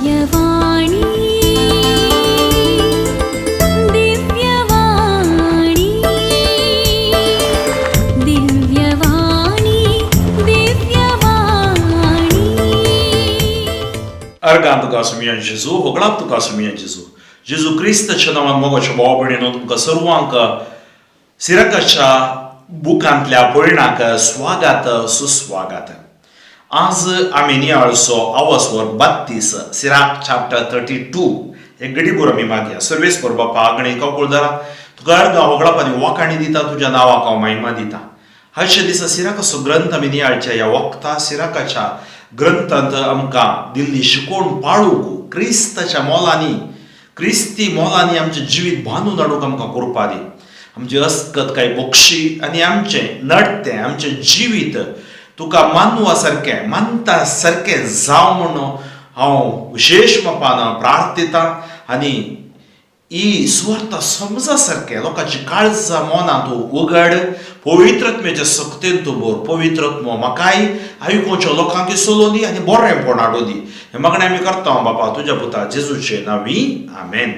दिव्यवाणी, दिव्यवाणी, दिव्यवाणी, दिव्यवाणी. अर्गां तुका सुमया जेजू, होगडाप तुका सुमया जेजू. जेजू क्रिस्ताच्या नांवान मोगाच्या भाव भयणीनो, तुमकां सर्वांक सिरकाच्या बुकांतल्या पयणाक स्वागत सुस्वागत. आज आमी नियाळचो आवसवर 32, सिराक चॅप्टर 32. एक गडीभर आमी मागया. सर्वेस्पर बापा, आगणे कवकुळदारा, तुका अर्गां होगडाप आनी वाखाणी दिता, तुज्या नांवाक हांव महिमा दिता. हाचे दिसा सिराकाचो ग्रंथ आमी नियाळच्या ह्या वखता सिराकाच्या ग्रंथांत आमकां दिल्ली शिकवण पाळूंक, क्रिस्ताच्या मोलांनी, क्रिस्ती मोलांनी आमचें जिवीत बांदून हाडूंक आमकां कृपा दी. आमची अस्कत काय बक्षी आनी आमचें नडतें, आमचें जिवीत तुका मानवा सारकें, मानता सारकें जावं म्हणून हांव विशेश मापान प्रार्थितां. आनी ही सुवार्ता समजा सारकें लोकांची काळजां मनां तूं उगड, पवित्रत्म्याच्या सक्तेन तूं भर. पवित्रत्मो म्हाकाय आयकुच्या लोकांक सोलोवंदी आनी बरेंपण हाडूं दी. हें मागणें आमी करता बापा, तुज्या पुता जेजूचे नांवी, आमेन.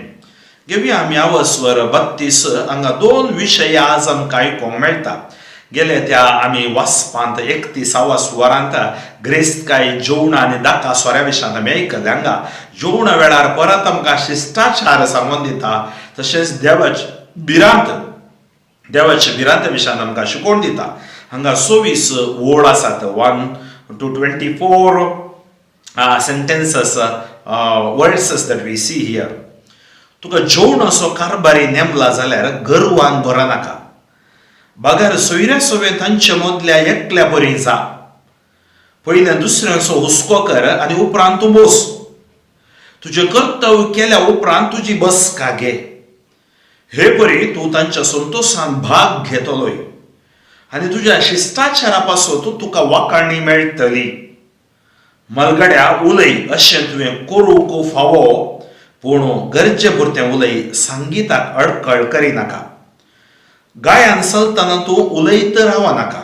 घेवया आमी आवस्वर 32. हांगा दोन विशय आज आमकां आयकूंक मेळटा. गेले त्या आमी वाचपांत 31 वरांत ग्रेस्तकाय जेवणां आनी दाका सोऱ्या विशयांत आमी आयकलें. हांगा जेवणा वेळार परत आमकां शिश्टाचार सांगून दिता, तशेंच देवाची भिरांत, देवाच्या भिरांते विशयांत आमकां शिकोवन दिता. हांगा 24 ओळ आसात, 1 to 24 sentences, words that we see here. तुका जेवणाचो कारभारी नेमला जाल्यार गर्वान भरनाका, बगर सोयऱ्या सोवे तांचे मदल्या एकल्या बरी जा. पयलें दुसऱ्यांचो हुस्को कर आनी उपरांत तूं बस. तुजें कर्तव्य केल्या उपरांत तुजी बसका घे. हे परी तूं तांच्या संतोशान भाग घेतलोय आनी तुज्या शिश्टाचारा पासून तुका वाखाणी मेळटली. मलगड्या, उलय अशें तुवें करूंक फावो, पूण गरजे पुरतें उलय, संगिताक अडकळ करिनाका. गायान चलतना तूं उलयत रावनाका.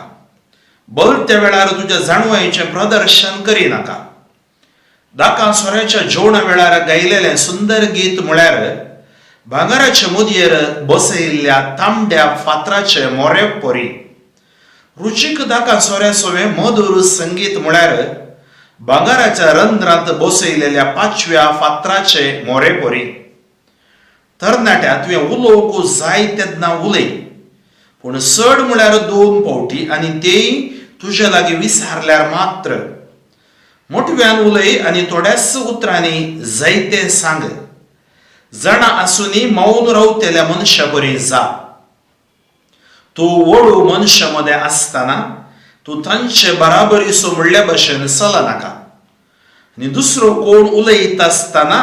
बलत्या वेळार तुज्या जाणवायेचें प्रदर्शन करिनाका. दाका सोऱ्याच्या जेवणा वेळार गायलेलें सुंदर गीत म्हळ्यार भांगराचे मुदयेर बसयल्ल्या तांबड्या फातराचे मोरे परी. रुचीक दाका सोऱ्या सोवे मधुर संगीत म्हळ्यार भांगराच्या रंध्रांत बसयलेल्या पाचव्या फातराचे मोरे परी. तरणाट्या, तुवें उलोवंक जाय तेन्ना उलय, पूण चड म्हळ्यार दोन फावटी आनी तेय तुज्या लागीं विचारल्यार मात्र. मोटव्यान उलय आनी थोड्याच उतरांनी जायतें सांग. जाणा आसुनी मौन रावतल्या मनशा बरी जा. तूं वडू मनशा मदें आसतना तूं तांचे बराबरीचो म्हणल्या भशेन चलनाका आनी दुसरो कोण उलयता आसतना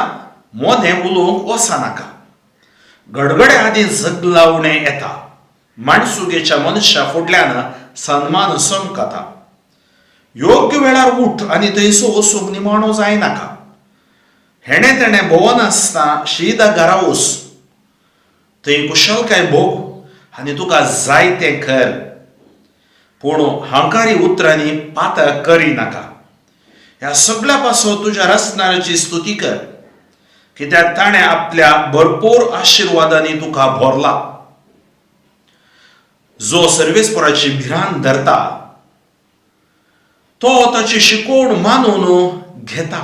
मोदें उलोवंक वचनाका. गडगड्या आदीं जगलावणें येता, माणसुगेच्या मनशा फुडल्यान सन्मान चमकता. योग्य वेळार उठ आनी थंयसो वचूंक निमाणो जायनाका. हेणें तेणें भोंवनासतना शीदा घरा वच. थंय कुशलकाय भोग आनी तुका जाय तें कर, पूण हांकारी उतरांनी पातक करिनाका. ह्या सगळ्या पासून तुज्या रचणाराची स्तुती कर, कित्याक ताणें आपल्या भरपूर आशिर्वादांनी तुका भरला. जो सर्वेस्पराची भिरांत धरता तो ताची शिकवण मानून घेता.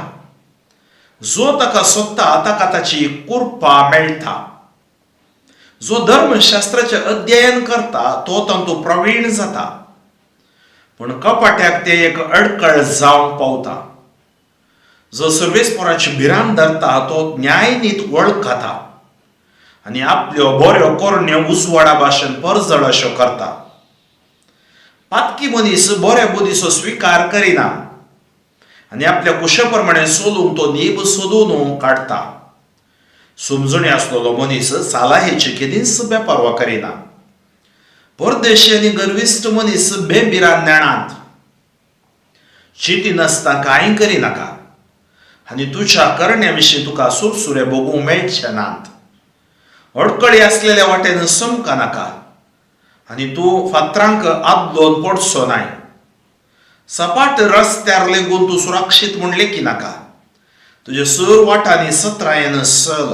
जो ताका सोदता ताका ताची कृपा मेळटा. जो धर्मशास्त्राचें अध्ययन करता तो तातूंत प्रवीण जाता, पूण कपाट्याक ते एक अडकळ जावंक पावता. जो सर्वेस्पराची भिरांत धरता तो न्यायनीत वळखता आनी आपल्यो बऱ्यो करण्यो उजवाडा भाशेन परजळ अश्यो करता. पातकी मनीस बऱ्या बुद्धीचो स्विकार करिना आनी आपल्या कुशा प्रमाणे चलूंक तो नेब सोदून काडटा. समजणी आसलेलो मनीस सालाहेची केदींच बेपर्वा करिना. परदेशी आनी गर्विश्ट मनीस बेबिरान नेणात. चिंती नासतना कांय करिनाका आनी तुज्या करण्या विशीं तुका सुरसुरे भोगूंक मेळचे नात. अडकळी आसलेल्या वाटेन समका नाका आनी तूं फातरांक आदलोन पडचो नाय. सपाट रस्त्यार लेगून तूं सुरक्षीत म्हूण लेखी नाका. तुज्या सर वाटांनी सत्रायेन चल,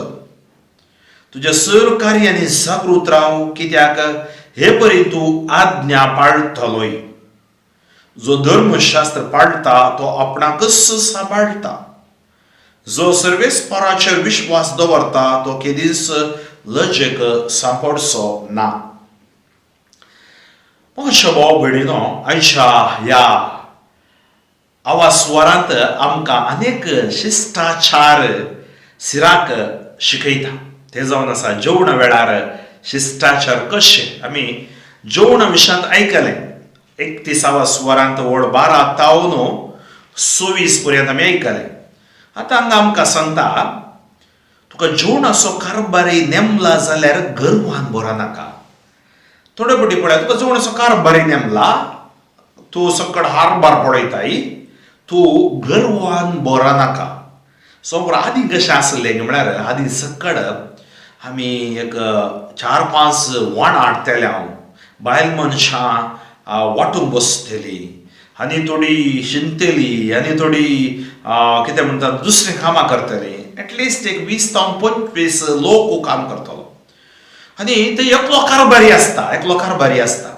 तुज्या सर कार्यांनी जागृत राव, कित्याक हे परी तूं आज्ञा पाळटलोय. जो धर्मशास्त्र पाळटा तो आपणाकच सांबाळटा. जो सर्वेस्पराचेर विश्वास दवरता तो केदींच लजेक सांपडचो ना. म्हज्या भाव भयणीनो, आयच्या ह्या आवाज स्वरांत आमकां अनेक शिश्टाचार सिराक शिकयता. ते जावन आसा जेवणा वेळार शिश्टाचार कशे. आमी जेवणा विशयांत आयकलें, एकतीसावा स्वरांत वळ 12 तावन 24 पर्यंत आमी आयकलें. आतां हांगा आमकां सांगता, तुका जेवणाचो कारभारी नेमला जाल्यार गर्वान बरो नाका. थोडे फावटी पळय, तुका जेवणाचो कारभारी नेमला, तूं सकट हारभार पळयताय, तूं गर्वान बरो नाका. सो आदीं कशें आसलें म्हळ्यार, आदीं सकड आमी एक चार पांच वणां हाडटले, हांव बायल मनशां वांटूंक बसतली आनी थोडी शिंदतली आनी थोडी कितें म्हणटात दुसरीं कामां करतलीं. एटलिस्ट एक 20 जावं 25 लोक काम करतलो आनी ते एकलो कारभारी आसता, एकलो कारभारी आसता.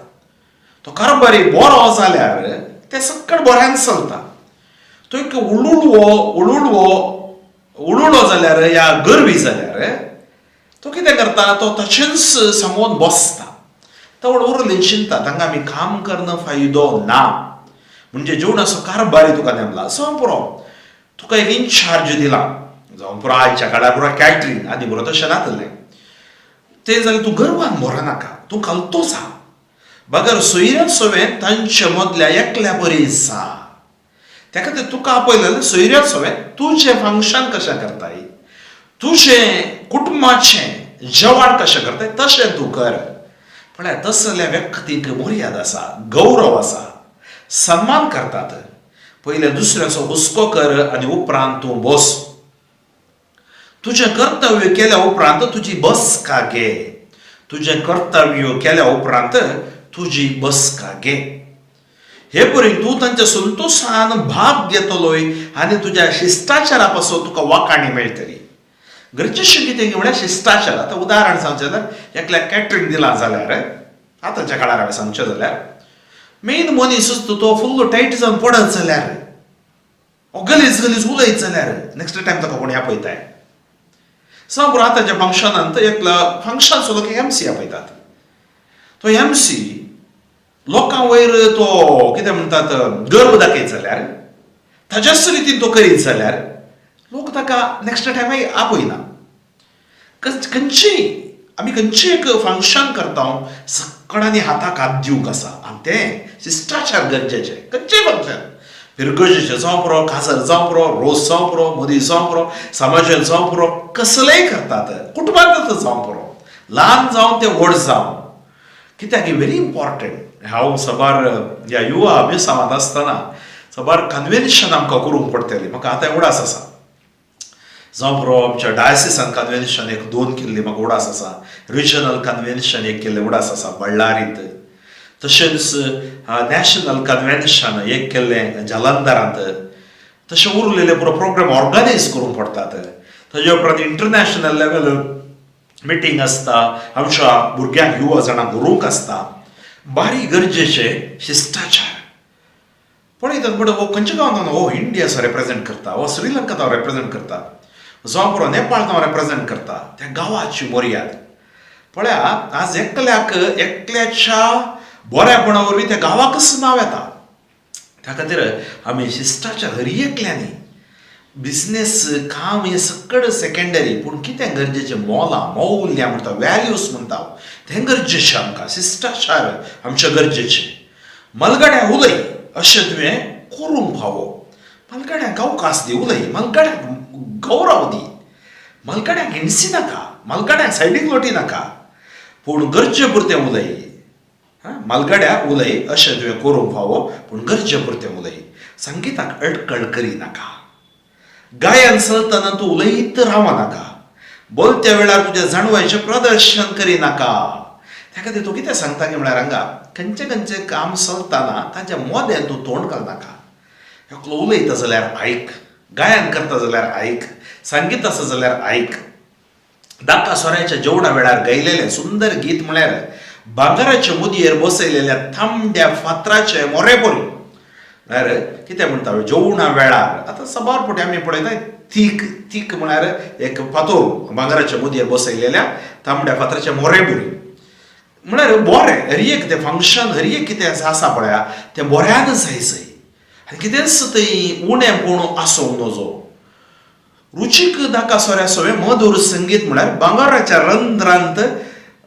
तो कारभारी बरो जाल्यार ते सकट बऱ्यान चलता. तो एक उलुळवो उलुळवो उलुळो जाल्यार या गर्वी जाल्यार तो कितें करता, तो तशेंच सांगून बसता. तो उरले चिंता तांकां आमी काम करणं फायदो ना. म्हणजे जेवणाचो कारभारी तुका नेमला, जावं पुरो तुका एक इन्चार्ज दिला, जावं पुरो आयच्या काळार पुरो कॅटरींग, आदी पुरो तशें नातलें तें जाल्यार तूं गर्वान बरो नाका. तूं खालतो जा, बगर सोयऱ्या सवें तांचे मदल्या एकल्या बरी जा. त्या खातीर तुका आपयलें सोयऱ्या सवें तुजें फंक्शन कशें करताय, तुजें कुटुंबाचें जेवण कशें करताय तशें तूं कर. म्हळ्यार तसल्या व्यक्तींक मर्याद आसा, गौरव आसा, सन्मान करतात. पयलें दुसऱ्याचो हुस्को कर आनी उपरांत तूं बस. तुजें कर्तव्य केल्या उपरांत तुजी बसका घे. तुजें कर्तव्य केल्या उपरांत तुजी बसका घे. हे परी तूं तांच्या संतोशान भाग घेतलोय आनी तुज्या शिश्टाचारा पासून तुका वाखाणी मेळटली. गरजेचें कितें म्हळ्यार शिश्टाचार. आतां उदाहरण सांगचें जाल्यार, एकल्याक कॅटरींग दिलां जाल्यार, आतांच्या काळार हांवें सांगचें जाल्यार, मेन मनीस तो फुल्ल टायट जावन पडत जाल्यार, गलीज गलीज उलयत जाल्यार, नेक्स्ट टायम ताका कोण आपयताय? सांग पुरो, आतांच्या फंक्शनांत एकलो फंक्शन सुद्दां एम सी आपयतात. तो एम सी लोकां वयर तो कितें म्हणटात गर्व दाखयत जाल्यार, ताज्याच रितीन तो करीत जाल्यार, लोक ताका नेक्स्ट टायम आपयना. खंयची आमी खंयची एक फंक्शन करता, सगळ्यांनी हाताक हात दिवंक आसा आनी तें शिश्टाचार गरजेचें. खंयचेय फंक्शन फिरगजेचें जावं पुरो, काजर जावं पुरो, रोस जावं पुरो, मदीं जावं पुरो, समाजान जावं पुरो, कसलेय करतात, कुटुंबांत जावं पुरो, ल्हान जावं ते व्हड जावं, कित्याक व्हेरी इम्पॉर्टंट. हांव साबार ह्या युवा अभ्यासांत आसतना साबार कन्व्हेन्शन आमकां करूंक पडटलें. म्हाका आतां उडास आसा, जावं पुरो आमच्या डायसिसान कन्व्हेन्शन एक दोन केल्ली म्हाका उडास आसा, रिजनल कन्व्हेन्शन एक केल्लें उडास आसा बळ्ळारींत, तशेंच नॅशनल कन्व्हेन्शन एक केल्लें जालंधरांत. तशें उरलेले पुरो प्रोग्राम ऑर्गनायज करूंक पडटात. ताजे उपरांत इंटरनॅशनल लेवल मिटींग आसता, आमच्या भुरग्यांक युवा जाणांक व्हरूंक आसता. बारी गरजेचे शिश्टाचार. पळयतात म्हणटा, हो खंयच्या गांवांत, हो इंडिया रेप्रेझेंट करता, हो श्रीलंका हांव रेप्रेझेंट करता, जावं पुरो नेपाळ हांव रेप्रेझेंट करता. त्या गांवाची मर्याद पळया. आज एकल्याक एकल्याच्या बऱ्यापणा वरवीं त्या गांवाकच नांव येता. त्या खातीर आमी शिश्टाचार हर एकल्यांनी, बिजनेस काम हें सगळें सेकेंडरी, पूण कितें गरजेचें, मोलां मौल्यां म्हणटा, व्हॅल्यूज म्हणटा, तें गरजेचें आमकां. शिश्टाचार आमच्या गरजेचें. मलगड्या उलय अशें तुवें करूंक फावो. मलगड्यांक अवकाश दी, उलय, मलगड्यांक गौरव दी, मलगड्यांक हिणसी नाका, मलगड्यांक सायडीक लोटी नाका, पूण गरजे पुरतें उलय. मालगड्या उलय अशें तुवें करूंक फावो, पूण गरजे पुरतें उलय. संगिताक अडकळ करी नाका. गायन चलतना तूं उलयत राव नाका. बोलत्या वेळार तुज्या जाणवायचें प्रदर्शन करी नाका. त्या खातीर तूं कितें सांगता की म्हळ्यार, हांगा खंयचें खंयचें काम चलतना ताच्या मोदें तूं तोंड घालनाका. एकलो उलयता जाल्यार आयक, गायन करता जाल्यार आयक, संगीत आसा जाल्यार आयक. धाका सोऱ्याच्या जेवणा वेळार गायलेलें सुंदर गीत म्हळ्यार भांगराचे मुदयेर बसयलेल्या तांबड्या फातराचे मोरेपोरी. म्हळ्यार कितें म्हणटा, जेवणा वेळार आतां साबार फावटी आमी पळयता थीक थीक म्हळ्यार एक फातोर भांगराच्या मुदयेर बसयलेल्या तांबड्या फातराचे मोरेपोरी म्हळ्यार बरें. हर एक तें फंक्शन, हर एक कितें आसा पळया तें बऱ्यान जाय जय आनी कितेंच थंय उणें पूण आसूंक नजो. रुचीक दाका सोऱ्या सवें मधूर संगीत म्हळ्यार भांगराच्या रंध्रांत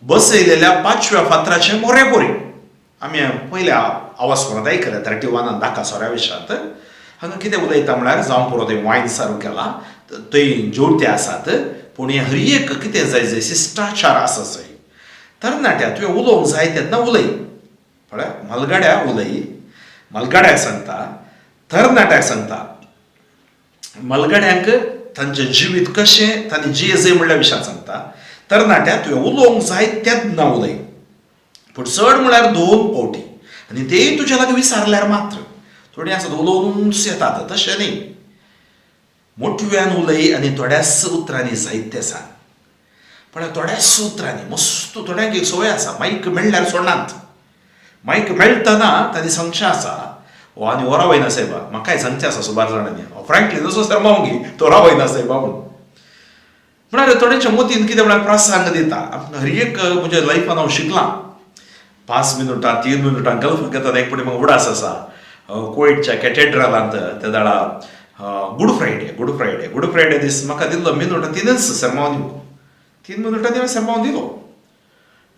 बसयलेल्या पांचव्या फातराचे मोरेपोरी. आमी पयल्या आवाज कोणात आयकले 31 दाका सोऱ्या विशयांत. हांगा कितें उलयता म्हळ्यार जावं पुरो थंय वायन सर्व केला, थंय जेवते आसात, पूण हें हर एक कितें जाय जंय शिश्टाचार आसा जंय. तरणाट्या, तुवें उलोवंक जाय तेन्ना उलय. पळय, म्हालगड्या उलय, म्हालगड्याक सांगता, तरणाट्याक सांगता, म्हालगड्यांक तांचें जिवीत कशें तांणी जिये जाय म्हणल्या विशयान सांगता. तरणाट्या, तुवें उलोवंक जाय तेन्ना उलय, पूण चड म्हळ्यार 2 फावटी, आनी तेय तुज्या लागीं विचारल्यार मात्र. थोडीं आसात उलोवनूच येतात, तशें न्ही. मोटव्यान उलय आनी थोड्याच उतरांनी जायतें सांग. पण थोड्याच उतरांनी मस्त. थोड्यांक एक संवय आसा, मायक मेळ्ळ्यार सोडनात. मायक मेळटना तांणी सांगचें आसा, ओ आनी हो रावयना सायबा. म्हाकाय सांगचें आसा सुमार जाणांनी, फ्रँकली जसो सरमाव गी तो रावयना सायबा म्हूण. म्हळ्यार थोड्यांच्या मतीन कितें म्हळ्यार प्रसंग दिता. हर एक म्हज्या लायफान हांव शिकलां. 5 मिनुटां, 3 मिनुटां गल्फ घेतना एक फावटी म्हाका उडास आसा, कुवेटच्या कॅथेड्रलांत ते दाडा Good Friday, Good Friday, Good Friday दीस म्हाका दिल्लो मिनुटां 3च सरमाव दिवंक. 3 मिनुटांनी हांवें सरमाव दिलो.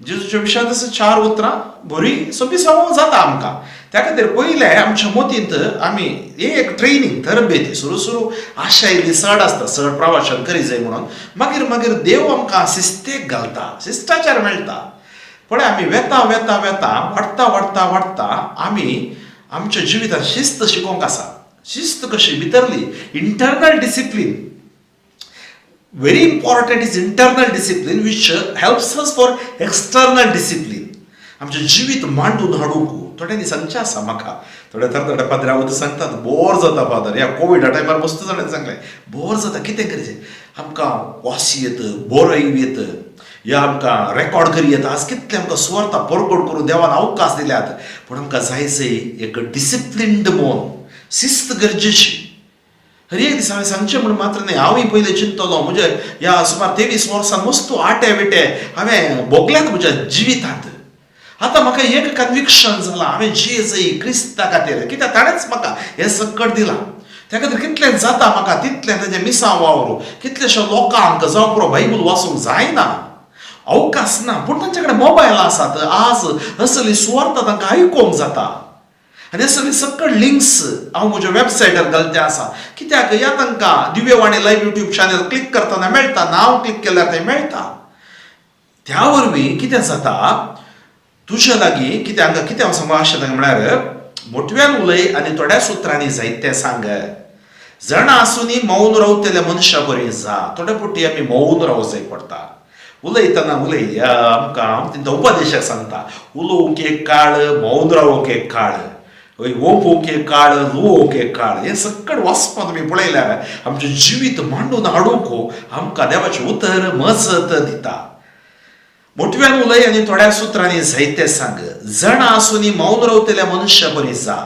जेजूच्या विशयांत 4 उतरां बरी सोंपी सरमाव जाता आमकां. त्या खातीर पयलें आमच्या मतींत आमी एक ट्रेनींग तरबेती सुरू सुरू आशा इल्ली चड आसता, चड प्रवाचन करी जाय म्हणून. मागीर मागीर देव आमकां शिस्तेक घालता, शिश्टाचार मेळटा. पळय, आमी वेता वेता वेता वाडटा वाडटा वाडटा आमी आमच्या जिवितांत शिस्त शिकोवंक आसा. शिस्त कशी भितरली internal discipline, very important is internal discipline which helps us for external discipline. आमचें जिवीत मांडून हाडूंक थोड्यांनी सांगचें आसा म्हाका. थोडे तरणाटे पाद्रे हांव सांगतात, बोर जाता फादर, ह्या कोविडा टायमार मस्त जाणांनी सांगलें, बोर जाता, कितें करचें, आमकां वासी येत, बोरय येत, या आमकां रेकॉर्ड करी येता. आज कितलें आमकां सुवार्ता परगट करून देवान अवकाश दिल्यात, पूण आमकां जाय जाय एक डिसिप्लिन्ड मन, शिस्त गरजेची. हर एक दीस हांवें सांगचें म्हूण मात्र न्ही, हांवूय पयलीं चिंतलो म्हजे ह्या सुमार 23 वर्सां मस्त आटे विटे हांवें भोगल्यात म्हज्या जिवितांत. आतां म्हाका एक कन्विक्शन जालां, हांवें जिये जाय क्रिस्ता खातीर, कित्याक ताणेंच म्हाका हें सकट दिलां. त्या खातीर कितलें जाता म्हाका तितलें ताजें मिसांव वावरू. कितलेशे लोकांक जावं पुरो बायबल वाचूंक जायना, अवकाश ना, पूण तांचे कडेन मोबायल आसात. आज असली सुवार्ता तांकां आयकूंक जाता आनी असली सकळ लिंक्स हांव म्हज्या वेबसायटार घालते आसा. कित्याक ह्या तांकां Divyavani live YouTube channel click करतना मेळटा, नांव क्लिक केल्यार तें मेळटा. त्या वरवीं कितें जाता तुज्या लागीं कितें हांगा कितें हांव सांगपाक आशेता म्हळ्यार मोटव्यान उलय आनी थोड्या सुत्रांनी जायतें सांग. जाणा आसुनी मौन रावतल्या मनशा बरी जा. थोडे फावटी आमी मौन रावंक जाय पडटा. उलयतना उलय, आमकां तेंच्या उपदेशाक सांगता, उलोवंक एक काळ, मौन रावंक एक काळ, ओंपूंक एक काळ, लुवोवंक एक काळ. हें सकळ वाचपां तुमी पळयल्यार आमचें जिवीत मांडून हाडूंक आमकां देवाचें उतर मजत दिता. मोटव्यान उलय आनी थोड्या सुत्रांनी जायतें सांग. जाणा आसुनी मौन रावतल्या मनशा बरी जा.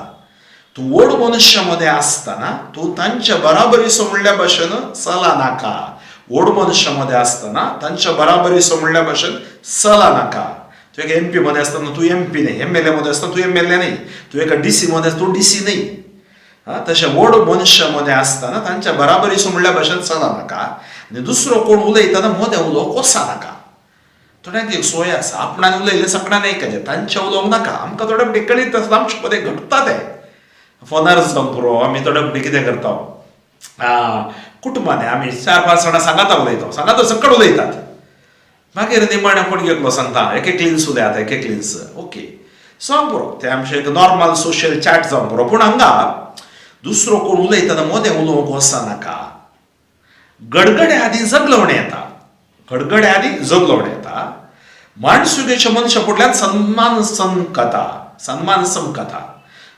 तूं व्हड मनुष्या मदें आसतना तूं तांच्या बराबरीचो म्हणल्या भशेन चला नाका. व्हड मनुष्या मदें आसतना तांच्या बराबरीचो म्हणल्या भशेन चला नाका. तूं एका एम पी मदें आसतना तूं एम पी न्हय, एम एल ए मदें आसतना तूं एम एल ए न्हय, तूं एका डी सी मदें तूं डी सी न्हय. तशें व्हड मनशां मदें आसतना तांच्या बराबरीचो म्हणल्या भशेन चला नाका आनी दुसरो कोण उलयतना मदें उलोवंक वचा नाका. थोड्यांक एक सोय आसा, आपणान उलयलें सगळ्यांक आयकचें, तांचें उलोवंक नाका. आमकां थोडे फावटी कळीत आसता, आमचे मदें घडटा तें. फोनार जावं पुरो, आमी थोडे फावटी कितें करता, कुटुंबांनी आमी 4-5 जाणां सांगाता उलयता, सांगाता सकट उलयतात. मागीर निमाणें कोण एकलो सांगता, एक एकलीन्स उलयात, एक एकलीन्स ओके जावं पुरो, तें आमचें एक नॉर्मल सोशल चॅट जावं पुरो. पूण हांगा दुसरो कोण उलयतना मदें उलोवंक वचनाका. गडगड्या आदीं जगलवणें येता, गडगड्या आदीं जगलवणें येता. माणसुगेच्या मनशा फुडल्यान सन्मान समकता, सन्मान समकता.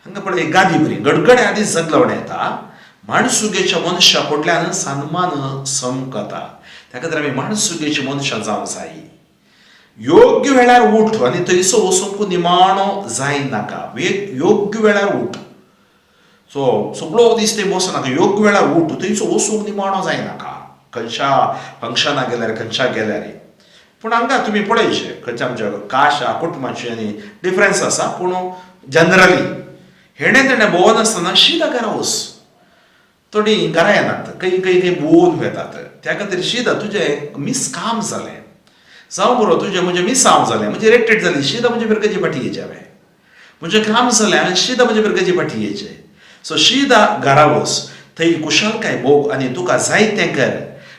हांगा पळय गादी बरी, गडगड्या आदीं जगलवणें येता, माणसुगेच्या मनशा फुडल्यान सन्मान चमकता. त्या खातीर आमी माणसुगेची मनशां जावंक जाय. योग्य वेळार उठ आनी थंयसो वचूंक निमाणो जायनाका. योग्य वेळार उठ. सो सगळो दीस थंय बसनाका, योग्य वेळार उठ, थंयसो वचूंक निमाणो जायनाका. खंयच्या फंक्शनाक गेल्यार, खंयच्या गेल्यार. पूण हांगा तुमी पळयचे खंयच्या आमच्या काशा कुटुंबाची आनी डिफरन्स आसा, पूण जनरली हेणें तेणें भोंवनासतना शीदा घरा वच. थोडीं घरा येनात, खंय खंय खंय भोंवून वेतात. त्या खातीर शीदा तुजें मीस काम जालें, जावं बरो तुजें म्हजें मिसांव जालें, म्हजी रेट्रेट जाली, शीदा म्हजे फिरगजी फाटी येयचें हांवें म्हजें काम जालें, हांवें शीदा म्हजे फिरगजी फाटी येयचें. सो शीदा घरा वच, थंय कुशालकाय भोग आनी तुका जाय तें कर.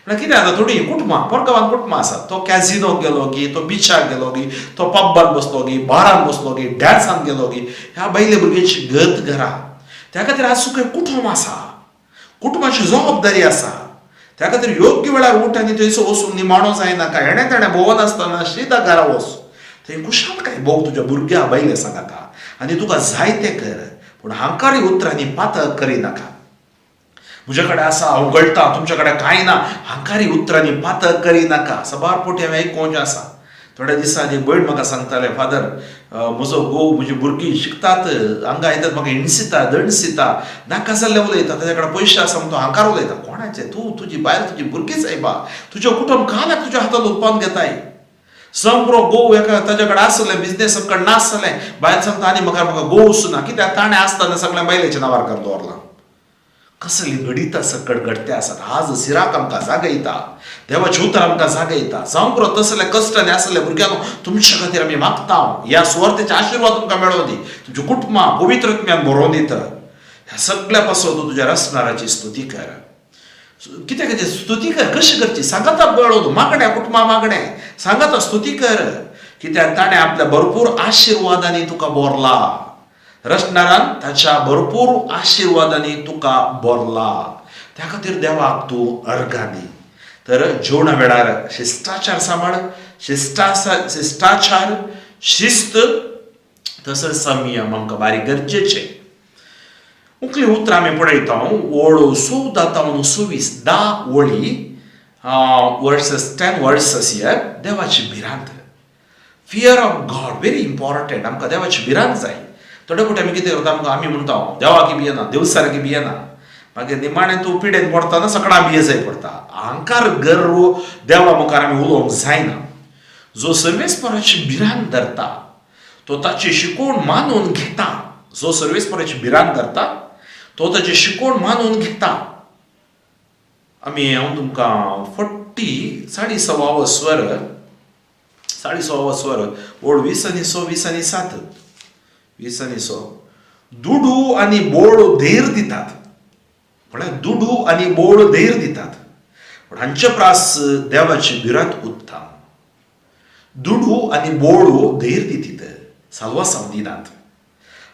म्हळ्यार कितें जाता, थोडीं कुटुंबां परगांवांत कुटुंबां आसात, तो कॅझिनोक गेलो गी, तो बिचाक गेलो गी, तो पब्बान बसलो गी, बारान बसलो गी, डॅन्सान गेलो गी, ह्या बायले भुरग्याची गत घरा. त्या खातीर आज तुका कुटुंब आसा, कुटुंबाची जबाबदारी आसा. त्या खातीर योग्य वेळार उठ आनी थंयसर वचूंक निमाणो जायनाका. हेणें तेणें भोंवनासतना शीदा घरा वच, थंय कुशालकाय भोग तुज्या भुरग्या बायले सांगाता आनी तुका जाय तें कर, पूण हांकारी उतरांनी पातक करिनाका. म्हजे कडेन आसा, हांव गळटा, तुमच्या कडेन कांय ना, हांकारी उतरांनी पातक करिनाका. साबार पोटी हांवें आयकोंचें आसा. थोड्या दिसांनी एक भयण म्हाका सांगतालें, फादर म्हजो घोव म्हजी भुरगीं शिकतात हांगा येतात म्हाका हिणसिता दणसिता, नाका जाल्लें उलयता, ताच्या कडेन पयशे आसा म्हूण तो हांकार उलयता. कोणाचें तूं, तुजी बायल तुजी भुरगीं सायबा, तुजें कुटुंब कानाक तुज्या हातांत उत्पन्न घेताय. समरो घोव एका ताच्या कडेन आसलें बिजनेस कडेन नासलें, बायल सांगता आनी म्हाका म्हाका घोव ना, कित्याक ताणें आसतना सगळें बायलेच्या नांवार करून दवरलां. कसली घडितां सकट घडते आसात. आज सिराक आमकां जागयता, देवाचें उतर आमकां जागयता. जावं पुरो तसले कश्टांनी आसले भुरग्यांनो, तुमच्या खातीर आमी मागता ह्या सुवार्थेचे आशिर्वाद तुमकां मेळोवन दी, तुमच्या कुटुंबां पवित्र आत्म्यान बरोवन दिता. ह्या सगळ्या पासून तूं तुज्या रचणाराची स्तुती कर. कित्याक खातीर स्तुती कर, कशी करची सांगाता मेळोवन मागणें, कुटुंबा मागणें सांगाता स्तुती कर, कित्याक ताणें आपल्या भरपूर आशिर्वादांनी तुका बोरला. रचणारान ताच्या भरपूर आशिर्वादांनी तुका भरला. त्या खातीर देवाक तूं अर्गां दी. तर जेवणा वेळार शिश्टाचार सांबाळ, शिश्टाचार, शिस्त तसोच संयम आमकां बारीक गरजेचें. मुखलीं उतरां आमी पळयता, ओळ 14 तावन 26, 10 वळी, वर्सस 10 वर्सस here. देवाची भिरांत, fear of God very important. आमकां देवाची भिरांत जाय. थोडे फावटी आमी कितें करता, आमकां आमी म्हणटा देवाक भियेना, देवसाराक भियेना, मागीर निमाणें तूं पिडेन पडटा, सगळ्यां भिये जाय पडटा. अहंकार गर्व देवा मुखार आमी उलोवंक जायना. जो सर्वेस्पराची भिरांत धरता तो ताची शिकवण मानून घेता. जो सर्वेस्पराची भिरांत धरता तो ताची शिकवण मानून घेता. आमी हांव तुमकां फट्टी साडी सवावो स्वर, साडी सवावो स्वर ओड 20 आनी 6, 20 आनी 7, 20 आनी 6. दुडू आनी बोळ धैर दितात, म्हळ्यार दुडू आनी बोळ धैर दितात, पूण हांचे प्रास देवाची भिरांत उत्तम. दुडू आनी बोळू धैर दितीत, साल्वासांव दिनात.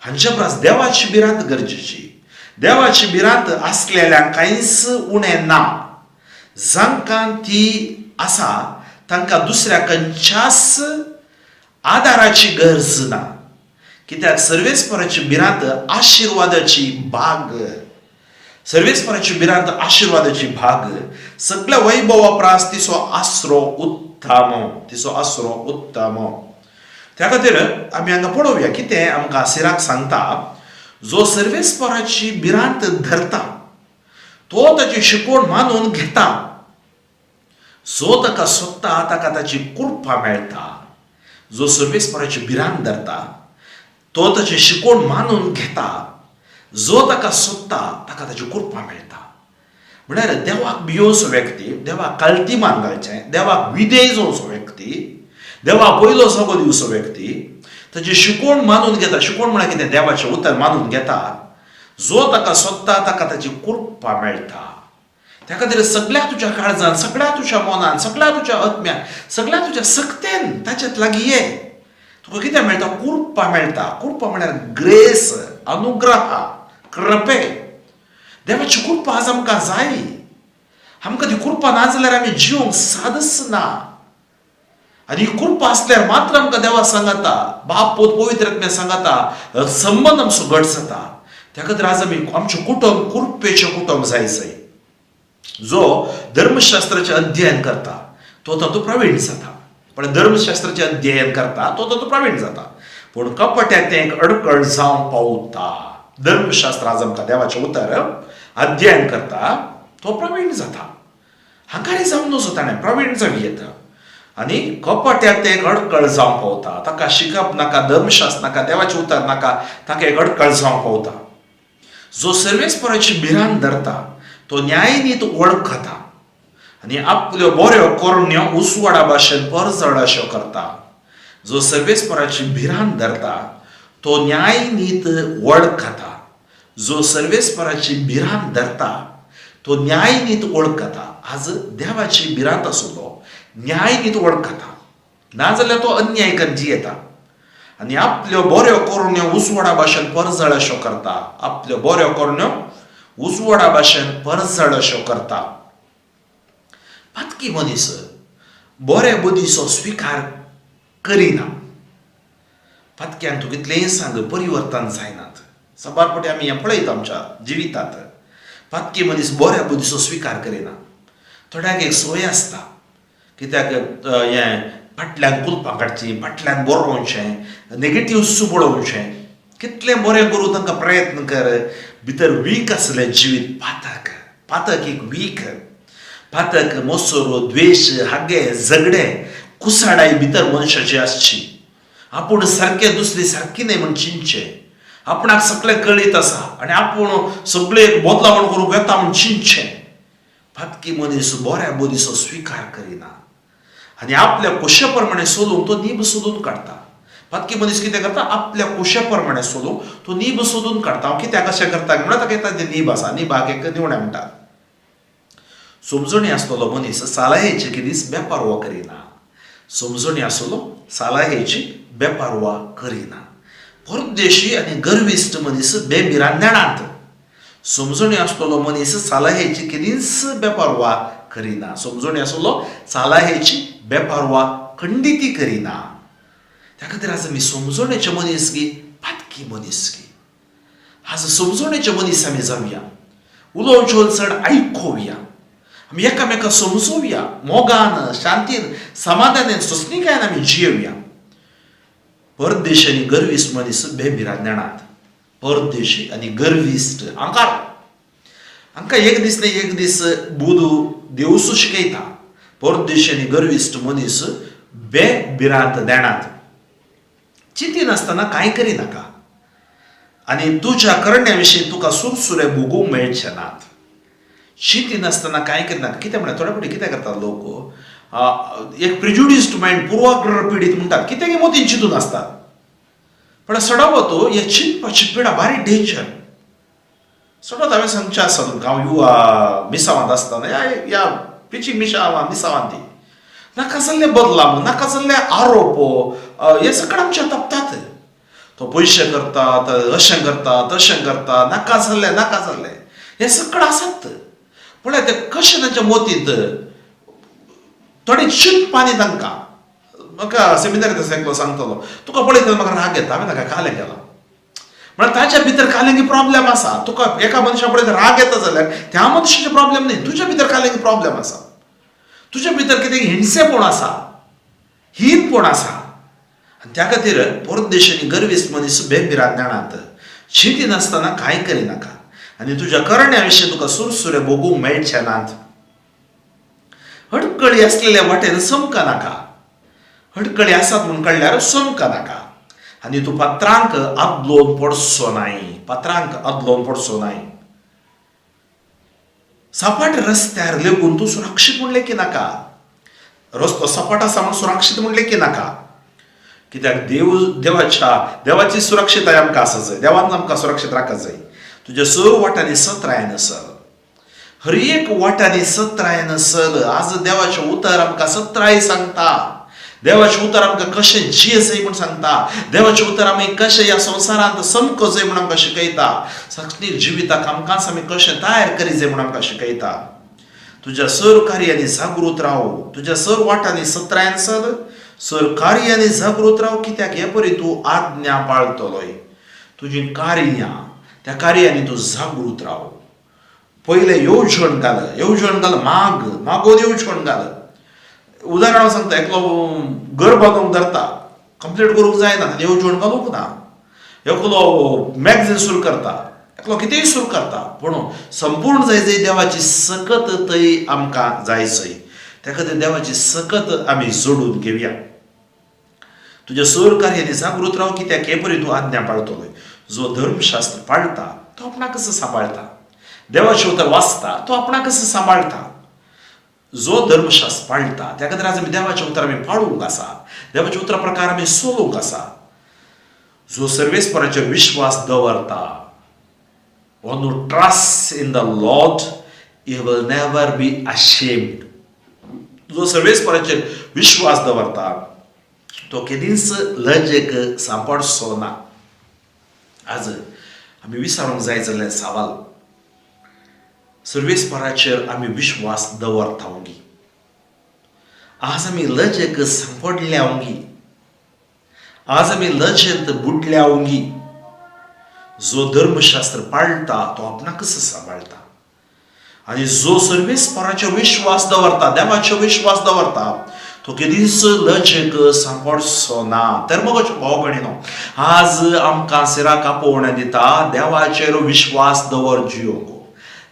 हांचे प्रास देवाची भिरांत गरजेची. देवाची भिरांत आसलेल्यांक कांयच उणें ना. जांकां ती आसा तांकां दुसऱ्या खंयच्याच आदाराची गरज ना, कित्याक सर्वेस्पराची भिरांत आशिर्वादाची भाग. सर्वेस्पराची भिरांत आशिर्वादाची भाग. सगळ्या वैभवा प्रास तिचो आसरो उत्तम, तिचो आसरो उत्तम. त्या खातीर आमी हांगा पळोवया कितें आमकां सिराक सांगता. जो सर्वेस्पराची भिरांत धरता तो ताची शिकवण मानून घेता. जो ताका सोदता ताका ताची कृपा मेळटा. जो सर्वेस्पराची भिरांत धरता तो ताची शिकवण मानून घेता. जो ताका सोदता ताका ताची कृपा मेळटा. म्हळ्यार देवाक भियोवचो व्यक्ती, देवाक कालती मान घालचें, देवाक विधेय जावचो व्यक्ती, देवाक पयलो जागो दिवचो व्यक्ती ताची शिकवण मानून घेता. शिकवण म्हळ्यार कितें? देवाचें उतर मानून घेता. जो ताका सोदता ताका ताची कृपा मेळटा. त्या खातीर सगळ्या तुज्या काळजान, सगळ्या तुज्या मनान, सगळ्या तुज्या आत्म्यान, सगळ्या तुज्या सक्तेन ताच्यात लागीं ये. तुका कितें मेळटा? कृपा मेळटा. कृपा म्हळ्यार ग्रेस, अनुग्रह, कृपे. देवाची कृपा आज आमकां जाय. आमकां ती कृपा ना जाल्यार आमी जिवंक सादच ना. आनी ही कृपा आसल्यार मात्र आमकां देवा सांगाता, बाप पूत पवित्र आत्म्या सांगाता संबंद आमचो घट जाता. त्या खातीर आज आमी आमचें कुटुंब कृपेचें कुटुंब जाय जाय. जो धर्मशास्त्राचें अध्ययन करता तो तातूंत प्रवीण जाता, पण धर्मशास्त्राचें अध्ययन करता तो तातूंत प्रवीण जाता, पूण कपट्याक तें एक अडकळ जावंक पावता. धर्मशास्त्र आज आमकां देवाचें उतर अध्ययन करता तो प्रवीण जाता, हांकां जावं नजो, ताणें प्रवीण जावं येता. आनी कपट्याक तें एक अडकळ जावंक पावता. ताका शिकप नाका, धर्मशास्त्र नाका, देवाचें उतर नाका, ताका एक अडकळ जावंक पावता. जो सर्वेस्पराची भिरांत धरता तो न्यायनीत वळखता आनी आपल्यो बऱ्यो करण्यो उसवाडा भाशेन परजळ अश्यो करता. जो सर्वेस्पराची भिरांत धरता तो न्यायनीत वळखता. जो सर्वेस्पराची भिरांत धरता तो न्यायनीत वळखता. आज देवाची भिरांत आसलो न्यायनीत वळखता, नाजाल्यार तो अन्याय करून जियेता आनी आपल्यो बऱ्यो करण्यो उसवाडा भाशेन परजळ अश्यो करता. आपल्यो बऱ्यो करण्यो उजवाडा भाशेन परजळ अश्यो करता. पातकी मनीस बरे बुद्धीचो स्विकार करिना. पातक्यांक तूं कितलेंय सांग परिवर्तन जायनात. साबार फावटी आमी हें पळयता आमच्या जिवितांत. पातकी मनीस बऱ्या बुद्धीचो स्विकार करिना. थोड्यांक एक संवय आसता, कित्याक हें फाटल्यान कुलपां काडचीं, फाटल्यान बरोवचें, नेगेटिव्स पळोवचें. कितलें बरें करूं तांकां प्रयत्न कर, भितर वीक आसलें जिवीत. पातक, पातक एक वीक, पातक, मोसरो, द्वेश, हागे, झगडें, कुसाडाय भितर मनशाची आसची. आपूण सारकें दुसरी सारकी न्हय म्हण चिंतचें. आपणाक सगळें कळीत आसा आनी आपूण सगळें एक बदलावण करूंक वेता म्हण चिंतचें. पातकी मनीस बऱ्या बुद्धीचो स्विकार करिना आनी आपल्या कुशे प्रमाणे सोदूंक तो नीब सोदून काडटा. पातकी मनीस कितें करता, आपल्या कुशे प्रमाणे सोदूंक तो नीब सोदून काडटा. हांव कित्याक अशें करता म्हणल्यार ताका येता तें नीब आसा, निबाक एक निवणें म्हणटात. समजणी आसतलो मनीस सालायेची केदीच बेपारवा करिना. समजणी आसलो सालायेची बेपारवा करिना. परदेशी आनी गर्विश्ट मनीस बेमिरान नेणांत. समजणी आसतलो मनीस सालाहेची केदीच बेपारवा करिना. समजणी आसलो सालाहेची बेपारवा खंडिती करिना. त्या खातीर आज आमी समजणेचे मनीस गी पातकी मनीस गी? आज समजणेचे मनीस आमी जावया, उलोवच्यो चड आयकोवया, आमी एकामेका समजोवया, मोगान, शांतीन, समाधानान, सोंसणीकायेन आमी जियोवया. परदेशी आनी गर्विश्ट मनीस बेमिरान नेणात. परदेशी आनी गर्विश्ट हांकां हांकां एक दीस न्हय एक दीस बुदू देवसू शिकयता. परदेशी आनी गर्विश्ट मनीस बेभिरांत नेणात. चिंतिनासतना कांय करिनाका आनी तुज्या करण्या विशीं तुका सुरसुरे भोगूंक मेळचे नात. चिंतिनासतना कांय करिनाका. कितें म्हळ्यार थोडे फावटी कितें करतात लोक, एक प्रिज्युडिस्ड मायंड, पुर्वाग्रह पिडीत म्हणटात, कितें मोतीन चिंतून आसतात. पण सडावत हे चिंतपाची पिडा भारी डेंजर. सडत हांवें सांगचें आसा तुमकां, हांव युवा मिसावांत आसतना ह्या ह्या पिची मिसांवा मिसावांत ती नाका जाल्ले बदलाम, नाका जाल्ले आरोप हे सगळें आमच्या तपतात. तो पयशे करता, अशें करता, तशें करता, नाका जाल्ले, नाका जाल्ले हे सगळें आसात. पळय ते कशें तांच्या मोतींत थोडे चिंतपानी तांकां. म्हाका सेमिनारींत आसा एकलो सांगतलो, तुका पळयतना म्हाका राग येता, हांवें ताका कालें केलां. म्हळ्यार ताच्या भितर कालेंगी प्रॉब्लेम आसा. तुका एका मनशा पळयत राग येता जाल्यार त्या मनशाचे प्रॉब्लेम न्हय, तुज्या भितर कालेंगी प्रॉब्लेम आसा. तुज्या भितर कितें हिणसेपण आसा, हीनपण आसा. आनी त्या खातीर परदेशांनी गर्विस्त मनीस बेभिरांत नेणात. चिंतिनासतना कांय करिनाका आनी तुज्या करण्या विशीं तुका सुरसुरे भोगूंक मेळचे नात. अडकळी आसलेल्या वाटेन समका नाका. अडकळी आसात म्हूण कळ्ळ्यार समका नाका आनी तूं पत्रांक आदलोवन पडचो नाय. पत्रांक आदलोवन पडचो नाय. सपाट रस्त्यार लेगून तूं सुरक्षीत म्हूण लेखी नाका. रस्तो सपाट आसा म्हूण सुरक्षीत म्हूण लेखी नाका. कित्याक देव देवाच्या देवाची सुरक्षिताय आमकां आसा जाय, देवान आमकां सुरक्षीत राखत जाय. तुज्या सर्व वाटांनी सत्रायन चल, हर एक वाटांनी सत्रायन चल. आज देवाचें उतर आमकां सत्राय सांगता. देवाचें उतर आमकां कशें जिये जाय म्हूण सांगता. देवाचें उतर आमी कशें ह्या संवसारांत समको जाय म्हूण आमकां शिकयता. सगळीं जिविताक आमकांच आमी कशें तयार करी जाय म्हूण आमकां शिकयता. तुज्या सर कार्यांनी जागृत राव, तुज्या सर वाटांनी सत्रायन चल, सर कार्यांनी जागृत राव. कित्याक हे परी तूं आज्ञा पाळतलोय, तुजीं कार्यां त्या कार्यांनी तूं जागृत राव. पयलें येवजण घाल, येवजण घाल, माग, मागोवन येवजण घाल. उदाहरण हांव सांगता, एकलो घर बांदूंक धरता, कंप्लीट करूंक जायना, ताणें येवजण घालूंक ना. एकलो मॅगझीन सुरू करता, एकलो कितेंय सुरू करता, पूण संपूर्ण जाय जंय देवाची सकत थंय आमकां जाय जंय. त्या खातीर देवाची सकत आमी जोडून घेवया. तुज्या सर कार्यांनी जागृत राव, कित्याक हे परी तूं आज्ञा पाळतलोय. जो धर्मशास्त्र पाळटा तो आपणाकच सांबाळटा, देवाचें उतर वाचता तो आपणाकच सांबाळटा. जो धर्मशास्त्र पाळटा त्या खातीर आज आमी देवाचें उतर आमी पाळूंक आसा, देवाच्या उतरा प्रकार आमी चलूंक आसा. जो सर्वेस्पराचेर विश्वास दवरता, one who trusts in the Lord, he will never be ashamed. जो सर्वेस्पराचेर विश्वास दवरता तो केदींच लजेक सांपडचो ना. आज आमी विचारूंक जाय जाल्लें सवाल, सर्वेस्पराचेर आमी विश्वास दवरता गी? आज आमी लजेक सांपडल्या गी? आज आमी लजेंत बुडल्या गी? जो धर्मशास्त्र पाळटा तो आपणाकच सांबाळटा, आनी जो सर्वेस्पराचेर विश्वास दवरता, देवाचेर विश्वास दवरता, तो केदींच लजेक सांपडचो ना. तर मग भाव भयणीनो, आज आमकां सिराक आपोवणें दिता, देवाचेर विश्वास दवर जियोंक,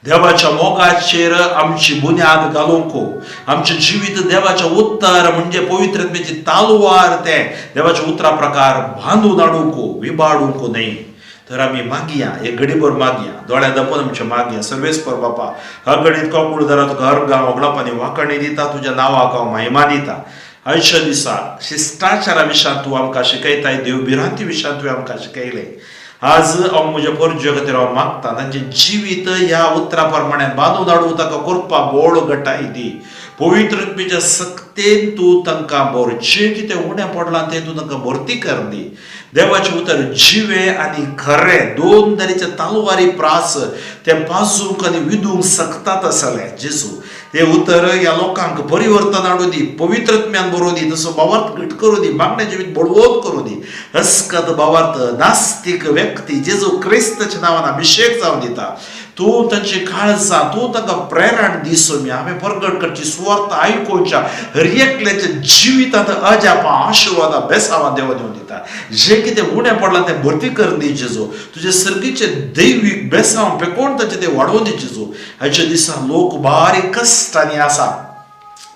देवाच्या मोगाचेर आमची बुन्याद घालूंक, आमचें जिवीत देवाचें उत्तर म्हणजे पवित्रत्मेची तालवार तें देवाच्या उतरा प्रकार बांदून हाडूंक, विबाडूंक न्हय. तर आमी मागया, एक घडीभर मागया, दोळ्या दपून आमचे मागया. सर्वेस्पर बापा, अगणीत कोकूळ दरा तुका अर्गां होगडापानी वाकणी दिता, तुज्या नांवाक हांव महिमा दिता. आयच्या दिसा शिश्टाचारा विशयांत तूं आमकां शिकयताय, देव भिरांती विशयांत तुवें आमकां शिकयलें. आज हांव म्हज्या पोरज्या खातीर हांव मागता, तांचें जिवीत ह्या उतरा प्रमाणे बांदून हाडूं, ताका करपा बोळ गटाय दी. पवित्रत्मेच्या सक्तेन तूं तांकां भर, जें कितें उणें पडलां तें तूं तांकां भरती कर दी. देवाचें उतर जिवें आनी खरें, दोन तरेचे तालवारी प्रास तें पाजूंक आनी विदूंक सकतात आसलें. जेजू, तें उतर ह्या लोकांक परिवर्तन हाडूं दी, पवित्रत्म्यान बरोवं दी, तसो भावार्थ घट करूं दी, मागण्या जिवीत बळवंत करूं दी. अस्कत भावार्थ नास्तीक व्यक्ती जेजू क्रिस्ताच्या नांवान अभिशेक जावन दिता. तूं तांची काळजां, तूं तांकां प्रेरण दी सोम्या. हांवें परगट करची सुवार्थ आयकुच्या हर एकल्याच्या जिवितांत अजापां, आशिर्वादां, बेसावां देवा दिवन दिता. जें कितें उणें पडलां तें भरती करून दी जेजू. तुजे सर्गीचे दैवीक बेसांव पेकोण ताचें तें वाडोवन दी जेजू. हाच्या दिसा लोक बारीक कश्टांनी आसा,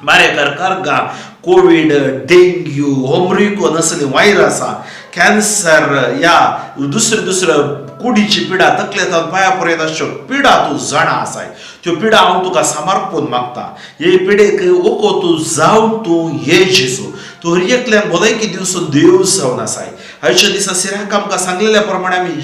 बारेकर कर्गां, कोवीड, डेंग्यू, होमरिको नसली व्हायरसां, कॅन्सर या दुसरे दुसरे कुडीची पिडा, तकलेंत पांया पर्यंत आसच्यो पिडा तूं जाणा आसाय. त्यो पिडा हांव तुका समर्पून मागता. हे पिडेक ओको तूं जावन तूं ये जेजू. तूं हर एकल्यान भलायकी दिवचो देव जावन आसाय. आयच्या दिसा सिराक आमकां सांगलेल्या प्रमाणे आमी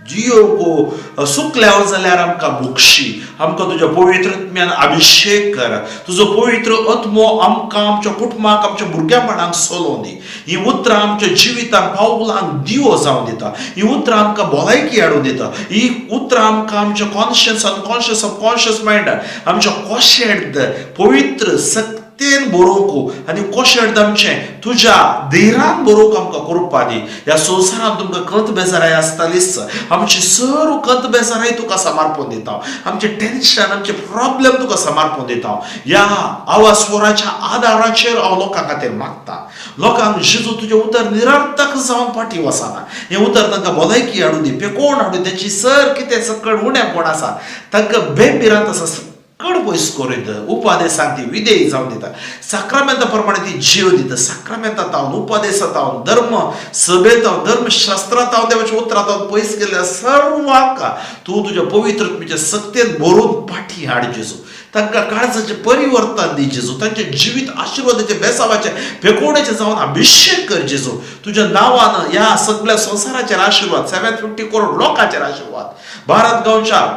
जियोको सुकल्या जाल्यार आमकां भोगशी. आमकां तुज्या पवित्रत्म्यान अभिशेक कर. तुजो पवित्र आत्मो आमकां, आमच्या कुटुंबाक, आमच्या भुरग्यांपणाक चलोवन दी. ही उतरां आमच्या जिवितांक पावलांक दिवो जावन दिता. ही उतरां आमकां भलायकी हाडून दिता. ही उतरां आमकां आमच्या कॉन्शियस, अनकॉन्शियस, सबकॉन्शियस मायंड, आमच्या कोशेंत पवित्र सक्तेन बरोवंक आनी कोशेंत आमचें तुज्या धैरान बरोवंक आमकां कृपा दी. ह्या संवसारांत तुमकां खंत बेजाराय आसतालीच. आमची सर्व खंत बेजाराय तुका समर्पण दिता. आमचें टेन्शन, आमचे प्रॉब्लेम तुका समर्पण दिता. ह्या आवाज स्वराच्या आदाराचेर हांव लोकां खातीर मागता. लोकांक जेजू, तुजें उतर निरर्थक जावन फाटीं वचना. हें उतर तांकां भलायकी हाडून दी, पेकोण हाडून. तेची सर कितें सकळ उणेपण आसा, तांकां बेभिरांत आसा, कड पयस करीत उपदेसांक ती विधेय जावन दिता. साक्रामेंता प्रमाणे ती जीव दिता. साक्रामेंता तावन, उपदेसा तावन, धर्म सभेत तावन, धर्मशास्त्रा तावन, देवाच्या उतरा तावन पयस गेल्ल्या सर्वांक तूं तुज्या पवित्रत्मेच्या सक्तेन भरून पाठी हाड जेजू. तांकां काळजाचें परिवर्तन दी जेजू. तांचें जिवीत आशिर्वादाचें, बेसावाचें, फेकोवण्याचें जावन अभिशेक कर जेजू. तुज्या नांवान ह्या सगळ्या संवसाराचेर आशिर्वाद, 750 करोड लोकांचेर आशिर्वाद, भारत गांवच्या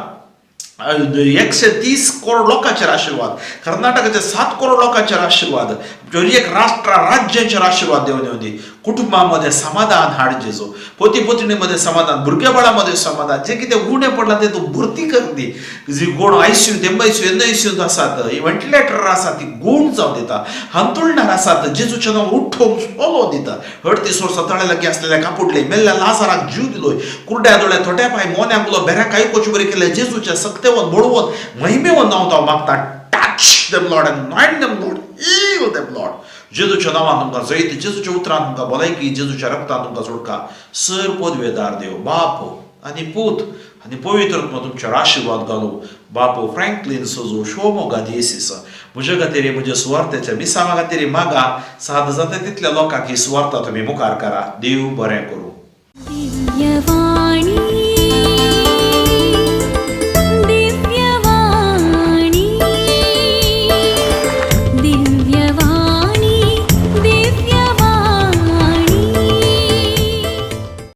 130 करोड लोकांचेर आशिर्वाद, कर्नाटकाच्या 7 करोड लोकांचेर आशिर्वाद, एक राष्ट्र राज्यांचेर आशिर्वाद देवन येवन दी. कुटुंबा मदें समाधान हाड जेजू, पती पत्नी मदें समाधान, भुरग्या बाळां मदें समाधान, जें कितें उणें पडलां तें तूं भरती कर दी. जी कोण आयसीयूंत, एम आयसीयू, एन आयसीयूंत आसात, व्हेंटिलेटर आसात, ती गूण जावं दिता. हांतुळणार आसात, जेजूचें नांव उठोवंक चलोवं दिता. 38 वर्सां तळ्या लागीं आसलेल्या कापुटले मेल्ल्या लाजाराक जीव दिलोय, कुरड्या दोळ्या, थोट्या पांय, मोन्यांक उलो, बेऱ्यांक आयकुचे बरें केलें. जेजूच्या सक्तेवन, बळवंत, महिमेवन नांव हांव मागता. Touch them, Lord, anoint them, Lord, heal them, Lord. जेजूच्या नांवान तुमकां जैत, जेजूच्या उतरान तुमकां भलायकी, जेजूच्या रक्तान तुमकां सुटका. सर पदवेदार देव बाप आनी पूत आनी पवित्र आत्मा तुमचेर आशिर्वाद घालूं. बापू फ्रँकलीन सोजू शिवमोगा दियेसीस म्हजे खातीर, म्हज्या सुवार्थेच्या मिसांवा खातीर मागा. साद जाता तितल्या लोकांक ही सुवार्ता तुमी मुखार करा. देव बरें करूं. दिव्यवाणी.